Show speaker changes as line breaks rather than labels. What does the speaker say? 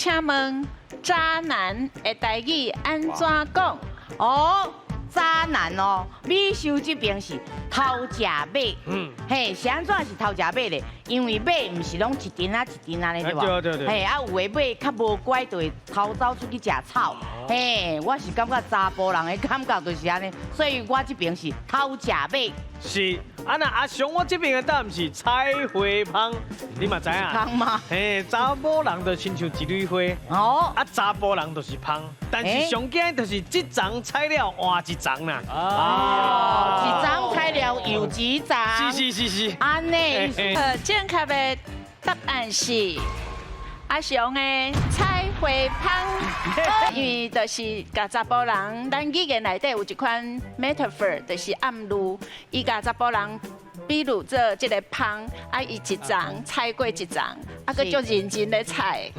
請問渣男的台語按怎講？
哦，渣男哦，美秀這邊是偷食馬，嘿，是按怎是偷食馬咧？因為馬毋是攏一陣仔一陣按呢對無？
對對對。
嘿，啊有的馬較無乖，就會偷走出去食草。嘿，我是感覺查埔人的感覺就是按呢，所以我這邊是偷食馬。
是，啊那阿雄我這邊的答案是採花蜂，你嘛知影？
蜂嗎？
嘿，查某人就親像一蕊花，啊查埔人就是蜂，但是上驚就是這叢採了換一叢啦。
哦，一叢採了又一叢。
是是是是。
按呢。
正確的答案是阿雄的採花蜂，因為就是共查埔人，咱語言內底有一款 metaphor，就是暗喻，伊共查埔人比喻做這个蜂，啊，伊一叢採過一叢，啊，閣足認真咧採。